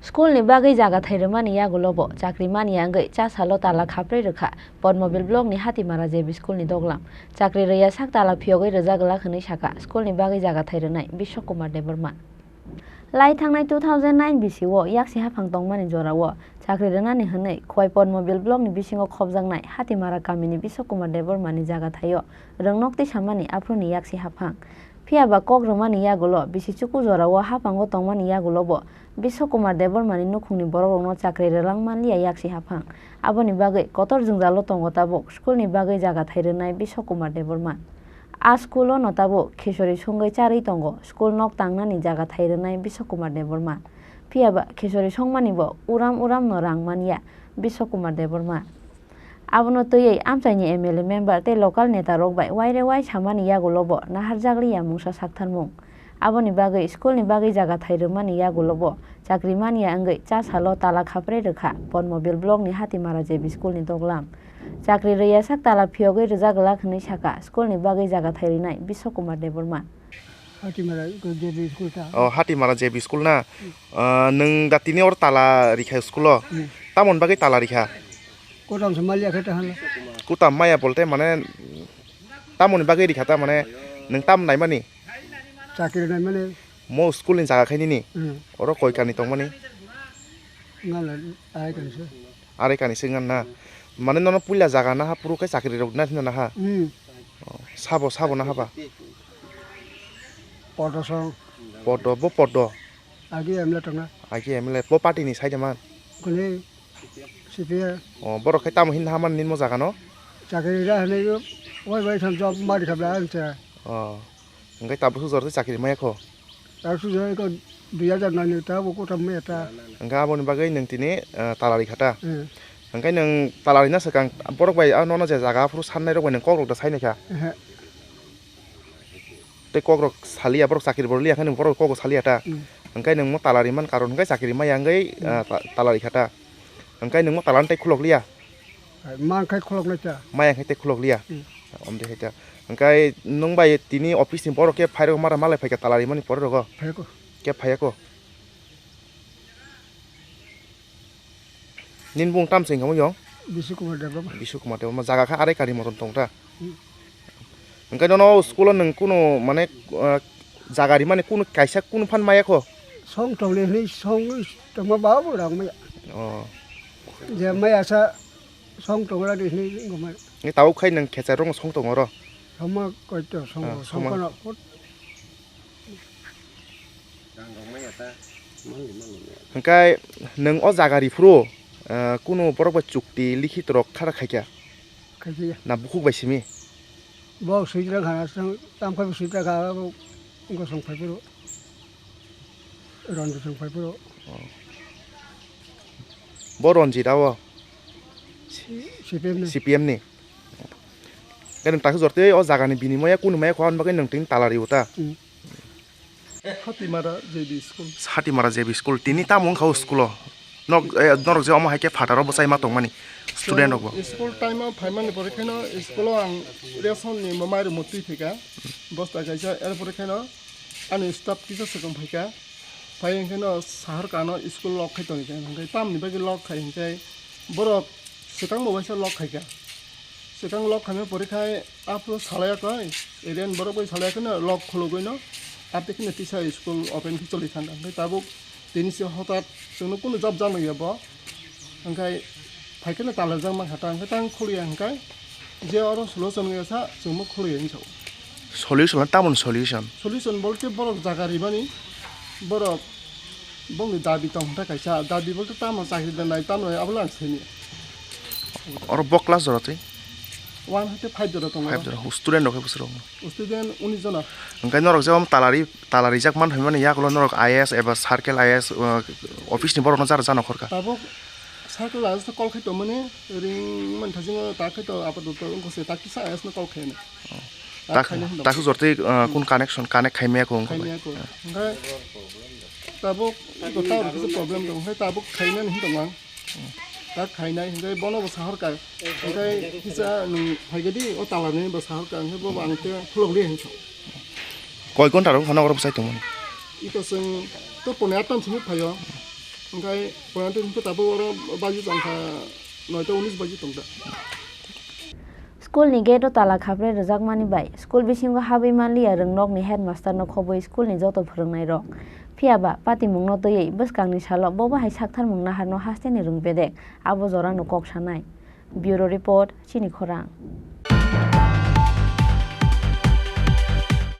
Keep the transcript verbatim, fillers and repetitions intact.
School ni bagwi jaga thai rwmani yagulo bo chakri manya wngwi cha salo tala khaprwi rwkha Podmobil block ni Hatimara J B school ni doglam. Chakri rwya sak tala phiyogwi rwjak glak hwnwi sakha school ni bagwi jaga thai rwnai Biswa Kumar Debbarma. Lai thangnai two thousand nine bisio yaksi haphang tongmani jorao chakri rwnani hwnwi Khowai Podmobil block ni bisingo khopjaknai Hatimara kamini Biswa Kumar Debbarma ni jaga thaio rwngnok tisamani aphuruni yaksi haphang. Phiya ba kok rwmani yagulo bisi chuku jorao haphango tongmani yagulo bo Biswa Kumar Debbarma ni nukhungni borokrokno chakri rwlang manliya yaksi haphang. Aboni bagwi kotor jwngjalo tongo tabuk school ni bagwi jaga thai rwnai Biswa Kumar Debbarma. A school o no tabuk khichori songwi charwi tongo, school nok tangnani jaga thai rwnai Biswa Kumar Debbarma. Phiya ba khichori songmani bo uram uram no rang manya Biswa Kumar Debbarma. Abono twiwi amchaini M L A member tei local neta rok bai waire wai samani yagulo bo naharjakliya mungsa saktharmung. Aboni bagwi school ni bagwi jaga thai rwmani yagulo bo chakri manya wngwi cha salo tala khaprwi rwkha Podmobil block ni Hatimara J B school ni doglam. Chakri rwya sak tala phiyogwi rwjak glak hwnwi sakha school ni bagwi jaga thai rwnai Biswa Kumar Debbarma. Hatimara ko J B school ta. Oh, Hatimara J B school na? Hmm. Ah, nwng da tini or tala rikha school o? Hmm. Tamoni bagwi tala rikha? Kotam se maliya khe ta hala. Kotam maya bolte mane tamoni bagwi rikha ta mane nwng tam naimani? Chakri naimani. Mo school ni jaga khe nini? Hmm. Oro koi kani tongmani? Ngala arai kani se. Arai kani se ngan na. Mane nono puila jaga naha puru khe chakri rok na hino naha? Hmm. Oh, sabo, sabo naha ba? Podo song. Podo, bo podo. Agi M L A tongna. Agi M L A, bo party ni side man. Kuni C P I. Oh, borok khe tamo hin naha man nimo jaga no? Chakri ra hwnwi wai wai sam job mari khabla ang cha. Oh. Hwnkhe tabuk sujor tei chakri maya kho? Tabuk sujor kho dui hajar nani ta bo kotham maya ta. Hwnkhe aboni bagwi nwng tini, eh, tala rikha ta? Eh. Hwnkhe nwng tala rina swkang borok bai ah nono je jaga aphuru sannai rok bai nwng kok rok da sai naikha? Ehe. Tei kok rok saliya borok chakri bo liya khe nwng borok kok saliya ta? Hmm. Hwnkhe nwng mo tala riman karon hwnkhe chakri maya wngwi, hmm, ah, ta-, tala rikha ta? Hwnkhe nwng mo tala tei khulok liya? Hai, man khai khulok nai ta. Maya khai tei khulok liya. Hmm. Om de khai ta. Hwnkhe nwng bai tini office ni borok khe phai rok mara malai phai kha tala rimani pore rogo. Phai ko. Khe phai ko. Nini bung tam se wngkha mo yong? Bishu Kumar Debbarma. Bishu Kumar Debbarma. Jaga kha arai kari moton tong ta. Hmm. Hwnkhe nono school o nwng kunu mane, ah, jaga rimani kunu kaisa kunu phan maya kho? Song tongle hwnwi song tongma ba bo rang maya. Oh. Je maya sa song tongra di hwnwi wngkha maya. Ni tabuk khai nwng khecha rong song tong oro? Songma koi to song, ah, song songma. Kono. Hwnkhe nwng o jaga riphuru, ah, kunu borok bai chukti likhit rok khara khaikha? Khaikha. Na bukhuk bai simi? Bo swijra kha, tam khai swijra kha, bo wngkha song phai phuru. Ranjit song phai phuru. Oh. Bo Ranjit abo? Si-, C P M ni. C P M ni. Khe nwng takhe jortwi o jagani binimoya kunu maya kho, aboni bagwi nwng tini tala rio ta? Hmm. Hatimara J B school. Hatimara J B school. Tini tamo wngkha o school o? Nok, eh, norok je omo hai khe phataro bwchai ma tongmani student rok bo. School time o phaimani pore kheno school o ang ration ni bo mairum twi thika. Bosta kaisa, er pore kheno ani staff kisa swkang phaika. Phai hwnkhe no sahar kano school lock khai tongkha. Hwnkhe tamni bagwi lock khai hwnkhe borok swkang bo waisa lock khaikha. Swkang lock khaimani pore khai aphuru salaiya koi, area ni borok bai salaiya khe no lock khulugwi no, ate kheno tisa school open khe choli thangkha. Hwnkhe tabuk tini se hotat chwngno kunu jab janokya bo. Hwnkhe phai kheno talajak mankha ta, hwnkhe tang khuliya hwnkhe je oro solution wngya sa chwngno khuliya hinwi sao. Solution na tamoni solution? Solution bolte borok jaga rimani, borok bongni dabi tong hwnta kaisa, dabi bolte tamo chakri da nai, tamo nai, abo le ang sini. Oro bo class jora twi? One hoite five jora tongo. Five jora, student rok khe bwswk rok? Student unis jona. Hwnkhe norok je omo talari, talarijak man phaimani yagulo norok I A S eba circle I A S, uh, office ni borok no jara jana khorkha? Tabuk circle I A S no call khai tongmani, ring mani thasingo ta khai to apatot wngkha se ta kisa I A S no call khai nai. Oh. Ta khaina hinwi. Ta khe jortwi, uh, kun connection, connect khai maya kho wngkha bai. Khai maya kho. Hwnkhe tabuk to tower kisa problem tong, hwnkhe tabuk khainani hinwi tong ang. Ta khainai hwnkhe bono bo sahor ka. Hwnkhe kisa nwng phaikhe di o tala nini bo sahor ka hwnkhe bo ang tei khulok di hinwi sao. Koi ghonta rok phano oro bwsai tongmani? Iko chwng to pone atam simi phaio. Hwnkhe quarantine hwnkhe tabuk oro baji tongkha noita unis baji tongkha. School ni gate o tala khapre rwjakmani bai school bisingo habwi manliya rwngnokni headmaster no khobwi school ni joto phwrwngnairok. Phiyaba patimungno twiwi bwskangni salo bobo hai saktharmung naharno hasteni rwng bedek abo jorano kok sanai. Bureau Report, Chini Khorang.